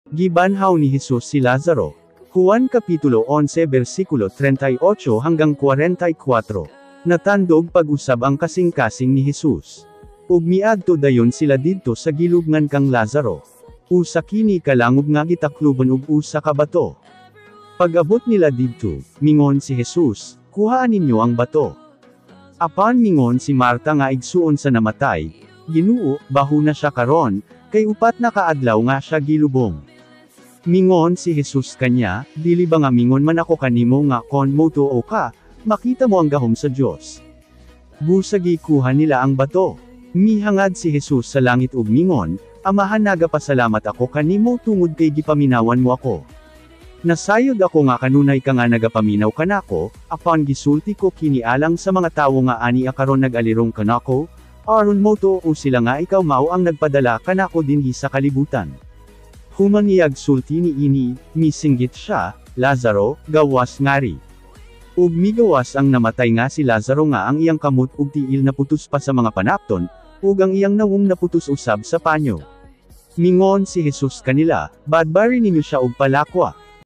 Gibanhaw ni Jesus si Lazaro. Juan Kapitulo 11 versikulo 38 hanggang 44. Natandog pag-usab ang kasing-kasing ni Jesus. Ug miadto dayon sila didto sa gilubngan kang Lazaro. Usa kini ka langub nga gitakluban og usa ka bato. Pag-abot nila didto, mingon si Jesus, "Kuhaan ninyo ang bato." Apan mingon si Marta nga igsuon sa namatay, "Ginoo, baho na siya karon, kay 4 na kaadlaw nga siya gilubong." Mingon si Jesus kanya, "Dili ba nga mingon man ako kanimo nga kon motuo ka, makita mo ang gahom sa Dios?" Busa gikuha nila ang bato. Mihangad si Jesus sa langit ug mingon, "Amahan, nagapasalamat ako kanimo tungod kay gipaminawan mo ako. Nasayod ako nga kanunay ka nga nagapaminaw kanako, apan gisulti ko kini alang sa mga tawo nga ania karon nag-alirong kanako, aron motuo sila nga ikaw mao ang nagpadala kanako dinhi sa kalibutan." Human niyag sulti ni ini, misinggit siya, "Lazaro, gawas ngari." Ug migawas ang namatay nga si Lazaro nga ang iyang kamot ug tiil naputos pa sa mga panapton, ug ang iyang nawong naputos usab sa panyo. Mingon si Jesus kanila, "Badbari ninyo siya og palakwa."